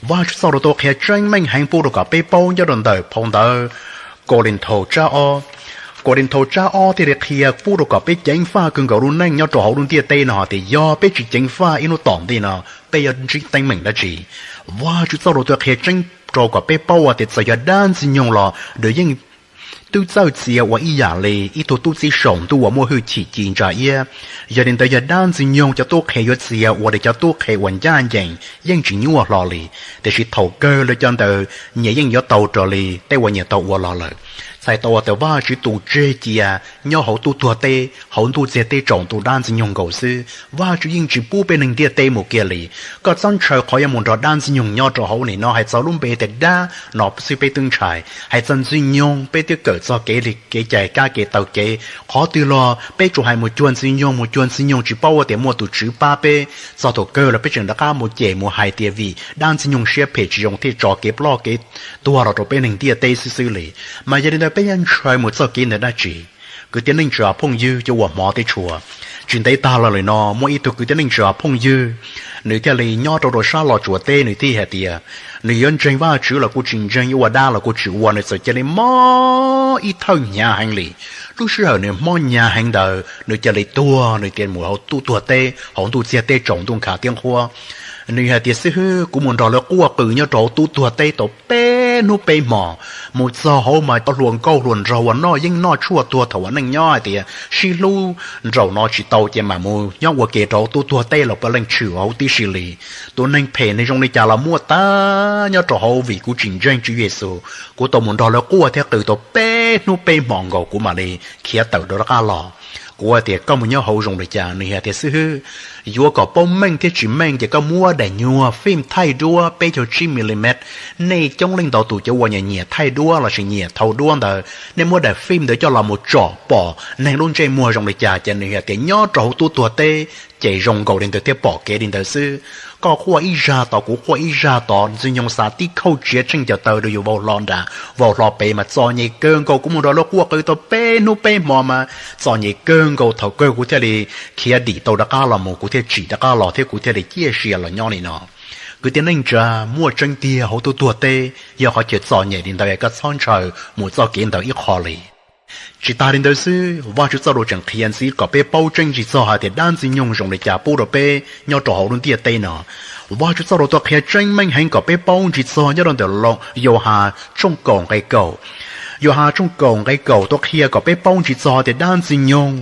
Vajtswv txoj lus tau qhia tseeb meej heev pub rau kom peb paub nyob rau ntawm phau ntawv Kaus Lim Thaus tsab ob. Kaus Lim Thaus tsab ob thiaj li qhia pub rau kom peb ceev faj kawg nkaus lub neej nyob rau hauv lub ntiaj teb no hais tias yog peb tsis ceev faj ib hnub tom ntej no peb yuav ntsib teeb meem dab tsi. Vajtswv txoj lus tau qhia tseeb rau kom peb paub tias txawm yog dab ntxwg nyoog los nws yeej twb txawj txia ua ib yam li ib tug tub txib saum ntuj uas muaj hwj chim ci ntsa iab. Yog li ntawd yog dab ntxwg nyoog cov tub qhe yuav txia ua li cov tub qhe uas ncaj ncees yeej tsis nyuaj hlo li, tiam sis thaum kawg lawv cov ntawd nyias yeej yuav tau raws li tej uas nyias tau ua los lawm. Txhais tau tias Vajtswv tus tseg cia nyob hauv tub tuag teb, hauv ntuj txiag teb tsaus ntuj dab ntxwg nyoog nkaus xwb, Vajtswv yeej tsis pub peb neeg ntiaj teb mus kiag li. Koj txhob ntshaw qhov yuav mus nrog dab ntxwg nyoog nyob rau hauv nim no, hais txog lub npe tias dab no xwb peb twb ntshai, hais txog ntxwg nyoog peb twb kawm txog kev li kev cai kab kev taw kev. Qhov twg los peb tsuas hais mus cuag ntxwg nyoog, mus cuag ntxwg nyoog, tsis paub tias muaj tus tswv pab peb. Txog thaum kawg los peb tseem rov qab mus cem mus hais tias vim dab ntxwg nyoog siab phem tsis zoo thiaj tso kev ploj kev tuag los rau peb neeg ntiaj teb xwb xwb li. Mas yog li ntawd peb yuav ntshaw mus txoj kev ntawd dab tsi? Kwv tij neej tsa phooj ywg cov uas hmov thiab tshua, tsis ntev tag los li no muaj ib tug kwv tij neej tsa phooj ywg, nws thiaj li nyob rau rau sab Los Tsuas teb, nws thiaj hais tias nws yuav ntseeg Vajtswv los kuj tsis ntseeg, yuav ua dab los kuj tsis ua, nws txawm cia li mob ib thawj hnyav heev li. Lub sij hawm nws mob hnyav heev ntawd nws cia li tuag, nws cia li mus hauv tub tuag teb, hauv ntuj txiag teb tsaus ntuj nkhav tiab nqhuab. Nws hais tias, Xib hwb, kuv mus nrog lawv quaj qw nyob rau hauv tub tuag teb tau peb hnub peb hmos, mus txog hauv mas cov hluas nkauj hluas nraug uas noj yeeb noj tshuaj tuag thaum ua neej nyob hais tias sib hlub nraum no tsis tau ces mam mus nyob ua ke rau hauv tub tuag teb los puav leej tshwm hauv tib si li. Tus neeg phem neeg zoo li cas los muaj tag nyob rau hauv, vim kuv tsis ntseeg Tswv Yexus, kuv tau mus nrog lawv quaj thiab qw tau peb hnub peb hmos nkaus kuv mam li khiav tawm rov qab los. Kuv tias, Koj mus nyob hauv zoo li cas? Nws hais tias, Xib hwb, Yuav kom paub meej thiab tsis meej ces koj muab daim nyuag fim thaij duab peb caug tsib milimet. Nej coob leej ntau tus cov uas nyiam nyiam thaij duab lossis nyiam thaij duab ntawd, nej muab daim fim ntawd coj los mus tsom pom neeg lub ntsej muag zoo li cas ces nws hais tias nyob rau hauv tub tuag teb ces zoo nkaus li ntawd thiab pom kev li ntawd xwb. Koj quaj ib zag tod kuv quaj ib zag tod, Ntxwg Nyoog xa tib khauj tsiav tsheej cov taw rau yus vau hlo nrad vau hlo pem mas txom nyem kawg nkaus. Kuv mus nrog lawv quaj qw tau peb hnub peb hmo mas txom nyem kawg nkaus. Thaum kawg kuv thiaj li khiav dim tau rov qab los mus, kuv thiaj tsim rov qab los thiab kuv thiaj li ciaj sia los nyob li no. Kwv tij neej tsa, muaj tseeb tiag hauv tub tuag teb yog qhov chaw txom nyem li ntawd es koj txhob ntshaw mus txoj kev ntawd ib qho li. Tsis tas li ntawd xwb, Vajtswv txoj lus tseem qhia ntxiv kom peb paub tseeb ntsig txog hais tias dab Ntxwg Nyoog zoo li cas pub rau peb nyob rau hauv lub ntiaj teb no. Vajtswv txoj lus tau qhia tseeb meej heev kom peb paub ntsig txog nyob rau ntawm Yauhas tshooj kaum nqe kaum. Yauhas tshooj kaum nqe kaum tau qhia kom peb paub ntsig txog tias dab Ntxwg Nyoog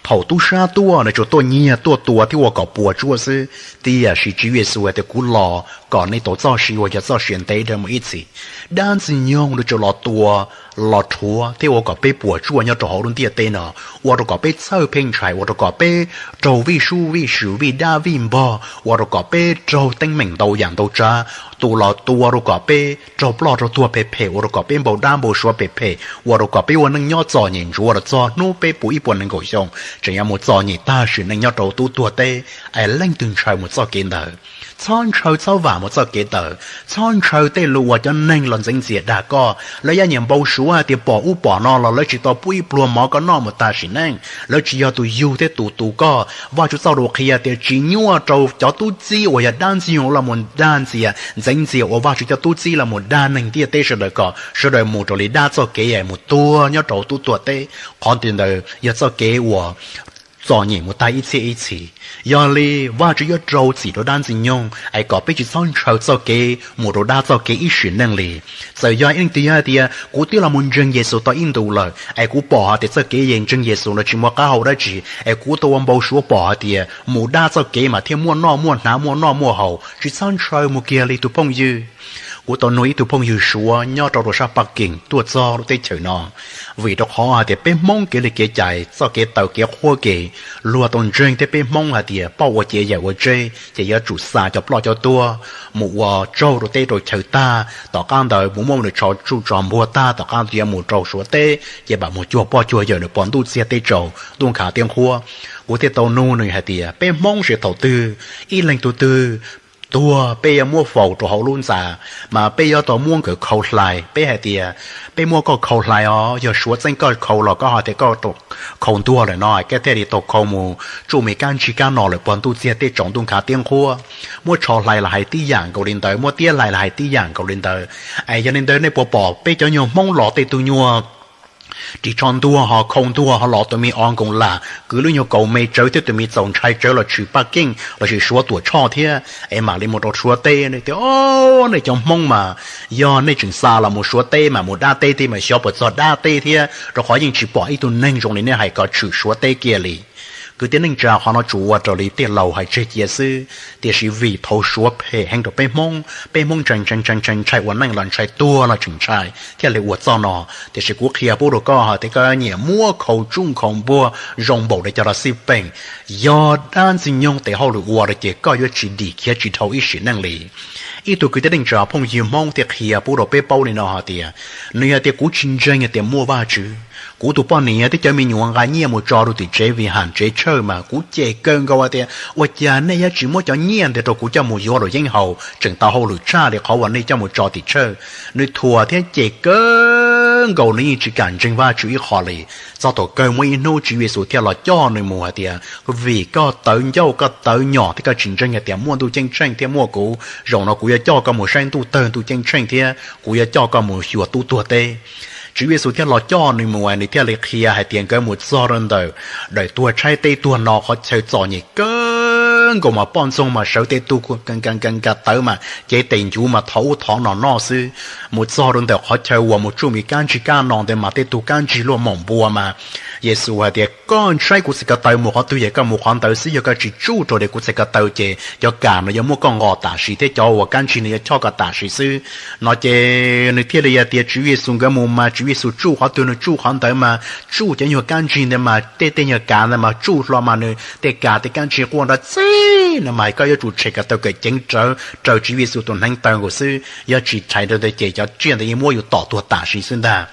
thaum tub sab tuaj nws tsuas tuaj nyiag tuaj tua thiab ua kom puas tsuaj xwb. Tiam sis Tswv Yexus hais tias kuv los kom nej tau txoj sia uas yog txoj sia ntev dhawv mus ib txhis. Dab Ntxwg Nyoog nws tsuas los tua, los rhuav thiab ua kom peb puas tsuaj nyob rau hauv lub ntiaj teb no, ua rau kom peb txhawj pheej ntshai, ua rau kom peb raug vij sub vij sw vij dab vij npog, ua rau kom peb raug teeb meem ntau yam ntau tsav. Tus los tua rau kom peb raug ploj raug tuag phem phem, ua rau kom peb npau dab npau suav phem phem, ua rau kom peb ua neej nyob txom nyem ntsuav rau txog hnub peb puv ib puas nees nkaum xyoo tseem yuav mus txom nyem tag sim neej nyob rau tub tuag teb. Es leej twg ntshaw mus txoj kev ntawd? Txhob ntshaw txhob vam mus txoj kev ntawd. Txhob ntshaw tej lus uas cov neeg los ntxeev ntxias dag koj. Lawv yuav nyiam npau suav tias pom ub pom no los lawv tsis tau pub ib pluag mov koj noj mus tag sim neej. Lawv tsis yog tus yug thiab tus tu koj. Vajtswv txoj lus qhia tias tsis nyuaj rau cov tub txib uas yog dab Ntxwg Nyoog los mus dag ntxias ntxeev ntxias uas Vajtswv cov tub txib los mus dag neeg ntiaj teb sawv daws kom sawv daws mus raws li dab txoj kev es mus tuag nyob rau tub tuag teb. Qhov ntawd yog txoj kev uas txom nyem mus tag ib txhiab ib txhis. Yog li Vajtswv yuav rau txim rau dab Ntxwg Nyoog es kom peb tsis txhob ntshaw txoj kev mus rau dab txoj kev ib sim neej li. Txawm yog ib leej twg yog hais tias kuv twb los mus ntseeg Yexus tau ib ntus lawm es kuv pom hais tias txoj kev ntseeg Yexus no tsis muaj qab hau dab tsi es kuv tau ua npau suav pom hais tias mus dab txoj kev mas thiaj muaj noj muaj hnav muaj noj muaj haus, tsis txhob ntshaw mus kiag li tus phooj ywg. Kuv tau nug ib tug phooj ywg Suav nyob rau rau sab Paj Kees tuaj txog lub teb chaws no, vim rau qhov hais tias peb Hmoob kev li kev cai txoj kev taw kev qhuab ke, luag tau ntseeg thiab peb Hmoob hais tias poj ua ciav yawm ua tsheb ces yuav tsum xa cov ploj cov tuag mus ua tsaug rau teb rau chaw tag, tom qab ntawd mus muab nws tso tsuj tso npuag tag tom qab yuav mus rau Suav teb ces mam mus cuag poj cuag yawm nws pog ntuj txiag teb tsaus ntuj nkhav teb nqhuab. Kuv thiaj tau nug nws hais tias peb Hmoob seb thaum twg ib leeg tug twg tuag peb yuav muab faus rau hauv lub ntxa, mas peb yuav tau muab nkawd khau hlais. Peb hais tias peb muab koj khau hlais os, yog Suav txeeb koj khau los koj hais tias koj khau ntuag lawm no, koj thiaj li tau khau mus tsuj me kab ntsig kab no lawm pog ntuj txiag teb tsaus ntuj nkhav teb nqhuab. Muab tsho hlais los hais tib yam nkaus li ntawd, muab tiab hlais los hais tib yam nkaus li ntawd. Es yog li ntawd nej puas pom peb cov nyuag Hmoob los tej tug nyuag ris tsho ntuag ho khau ntuag ho los tus me o nkoos lam kwv lub nyuag kaus me tsawv thiab tus me txaus ntshai tsawv los tshwm Paj Kees lossis Suav Tuam Tshoj thiab es mam li mus rau Suav teb? Nej tias o, nej cov Hmoob mas yog nej tseem xa los mus Suav teb mas mus dab teb thiab mas xyov puas txog dab teb thiab, rau qhov yeej tsis pom ib tug neeg zoo li nej hais kom tshwm Suav teb kiag li. Kwv tij neej tsa, qhov no tsuas ua raws li tej laus hais tseg cia xwb, tiam sis vim thaum Suav phem heev rau peb Hmoob, peb Hmoob ntshai ntshai ntshai ntshai ntshai ua neej los ntshai tuag los tseem ntshai thiaj li ua txoj no. Tiam sis kuv qhia pub rau koj hais tias koj nyiam muab khau tsuj khau npuag zoo npaum li cov los xij peem, yog dab Ntxwg Nyoog tes hauj lwm ua rau ces koj yuav tsis dim khiav tsis dhau ib sim neej li. Ib tug kwv tij neej tsa phooj ywg Hmoob thiaj qhia pub rau peb paub li no hais tias, nws hais tias kuv tsis ntseeg hais tias muaj Vajtswv. Kuv tus poj niam thiab cov me nyuam nqa nyiaj mus tso rau tim tsev vij ham tsev church mas kuv cem kawg nkaus hais tias ua cas nej yuav tsis muab cov nyiaj ntawd rau kuv coj mus yuav luam yeeb haus tseem tau hauj lwm tshaj li qhov uas nej coj mus tso tim church. Nws thuam thiab cem kawg nkaus, nws yeej tsis kam ntseeg Vajtswv ib qho li. Txog thaum kawg muaj ib hnub Tswv Yexus thiaj los coj nws mus hais tias, vim koj tawv ncauj koj tawv nyom thiab koj tsis ntseeg hais tias muaj ntuj ceeb tsheej thiab muaj kuv, zaum no kuv yuav coj koj mus saib ntuj tawg ntuj ceeb tsheej thiab kuv yuav coj koj mus xyuas tub tuag teb. Tswv Yexus thiaj los coj nws mus, nws thiaj li qhia hais tias nkawd mus txog rau ntawm daim tuag tshaib teb tuag no qhov chaw txom nyem kawg nkaus mas poj ntxoog mas sawv tej tug nka nka nka tawv mas cev tes ncuv mas thov ub thov no noj xwb. Mus txog rau ntawm qhov chaw uas mus tsuj me kab ntsig kab no ntawd mas tej tug kab ntsig luaj moom npua mas Yexus hais tias, Koj ntshai kuv txhais ko taw mus qhov twg ces koj mus qhov ntawd xwb, yog koj tsis tsuj rau ntawm kuv txhais ko taw ces cov kas no yuav muab koj nqos tam sim thiab cov uas kab ntsig no yuav choj koj tam sim xwb. No ces nws thiaj li hais tias Tswv Yexus nkawd mus mas Tswv Yexus tsuj qhov twg nws tsuj qhov ntawd mas tsuj cov nyuag kab ntsig ntawd mas tej tej nyuag kas ntawd mas tsuj hlo mas nws tej kas tej kab ntsig quaj nrov txig no mas koj yuav tsum tshais ko taw kom ceev rawv raws Tswv Yexus tus hneev taw nkaus xwb, yog tsis tshais rau ntawd ces cov tsiaj ntawd yeej muab yus tom tuag tam sim xwb ntag.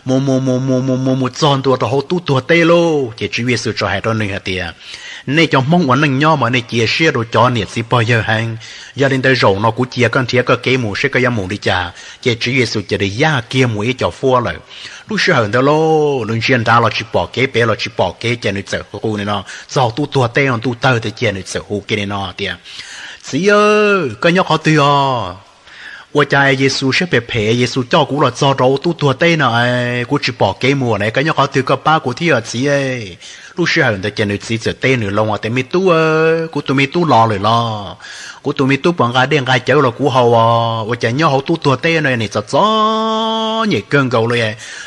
Mus mus mus mus mus mus mus txog ntua rau hauv tub tuag teb lauj, ces Tswv Yexus txawm hais rau nws hais tias, Nej cov Hmoob ua neej nyob mas nej cia siab rau cov niam txiv pog yawg heev. Yog li ntawd zaum no kuv cia koj nrhiav koj kev mus seb koj yuav mus li cas. Ces Tswv Yexus cia li yaj kiag mus ib co fuab lawm. Lub sij hawm ntawd lauj, nws ntsia nrad los tsis pom kev, pem los tsis pom kev, ces nws txawm hu li no, txog tub tuag teb no ntuj tawg tiag ces nws txawm hu kiag li no tias, Txiv aw, koj nyob qhov twg os? Ua cas Yexus siab phem phem, Yexus coj kuv los txog rau tub tuag teb no, kuv tsis pom kev mus na, koj nyob qhov twg koj pab kuv thiab os txiv. Lub sij hawm ntawd ces nws txiv txawm teb nws loo tias, Me tub, kuv tus me tub los lawm los? Kuv tus me tub puas nqa dej nqa cawv los kuv haus os? Ua cas nyob hauv tub tuag teb no nim txom txom nyem kawg nkaus li,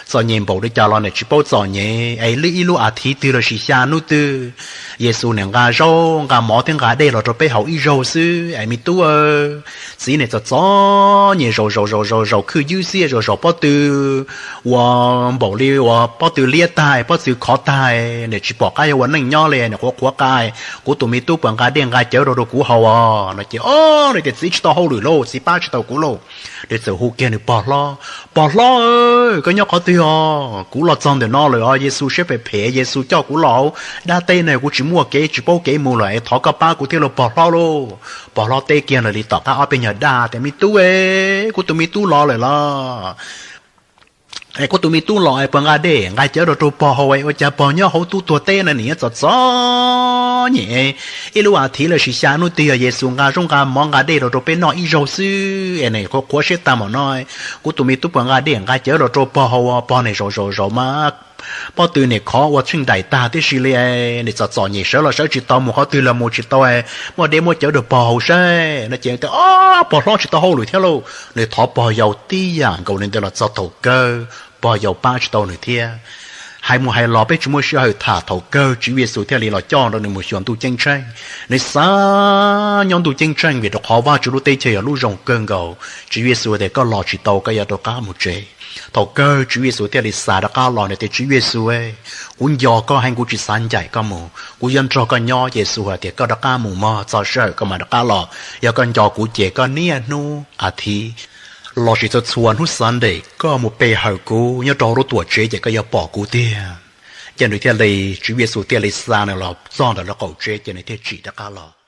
txom nyem npaum li cas los nim tsis paub txom nyem es li ib lub as thiv twg los sis xya hnub twg Yexus nim nqa zaub nqa mov thiab nqa dej los rau peb haus ib zaug xwb es me tub, txiv nim txom txom nyem zaum zaum zaum zaum zaum khwj ywb xiab zaum zaum pob tw uas npaum li uas pob tw liab tag pob tw khov tag, nim tsis pom qab yuav ua neej nyob li, nim qhuav qhuav qa, kuv tus me tub puas nqa dej nqa cawv rau rau kuv haus os? No ces o, nws tias, Txiv tsis tau hauj lwm lauj, txiv pab tsis tau kuv lauj. Nws txawm hu kiag nws pog hlob, Pog hlob, koj nyob qhov twg os? Kuv los txog ntawm no lawm os, Yexus siab phem phem, Yexus coj kuv los hauv dab teb no kuv tsis muaj kev tsis paub kev mus lawm es thov koj pab kuv thiab lauj pog hlob lauj. Pog hlob teb kiag nws li tom qab ob peb nyuag daj tias, Me tub, kuv tus me tub los lawm los? Es kuv tus me tub los es puas nqa dej nqa cawv rau rau pog haus es ua cas pog nyob hauv tub tuag teb no nim nyob txom txom nyem, ib lub as thiv los sis xya hnub twg yog Yexus nqa zaub nqa mov nqa dej rau rau peb noj ib zaug xwb es nim qhuav qhuav siab tag mam no. Kuv tus me tub puas nqa dej nqa cawv rau rau pog haus, pog nim zaum zaum zaum mas pob tw nim khov ua tsheej daim tag tib si li, nim txom txom nyem sawv los sawv tsis tau mus qhov twg los mus tsis tau, muaj dej muaj cawv rau pog haus saib no ces tias, O, pog hlob tsis tau hauj lwm thiab lauj. Nws thov pog yau tib yam nkaus li ntawd los txog thaum kawg pog yau pab tsis tau nws thiab. Hais mus hais los peb tsis muaj sij hawm tham, thaum kawg Tswv Yexus thiaj li los coj rau nws mus xyuas ntuj ceeb tsheej. Nws xav nyob ntuj ceeb tsheej vim rau qhov Vajtswv lub teb chaws yog lub zoo kawg nkaus. Tswv Yexus tias, Koj los tsis tau, koj yuav rov qab mus tsev. Thaum kawg Tswv Yexus thiaj li xa rov qab los, nws tias, Tswv Yexus, kuv nco koj heev, kuv tsis xav ncaim koj mus, kuv yuav nrog koj nyob. Yexus hais tias, Koj rov qab mus mog, txog sij hawm koj mam rov qab los. Yog koj nco kuv ces koj niaj hnub as thiv los sis txhua txhua hnub Sunday koj mus pe hawm kuv nyob rau hauv lub tuam tsev ces koj yuav pom kuv tiag. Ces nws thiaj li, Tswv Yexus thiaj li xa nws los txog ntawm lawv qaum tsev ces nws thiaj tsim rov qab los.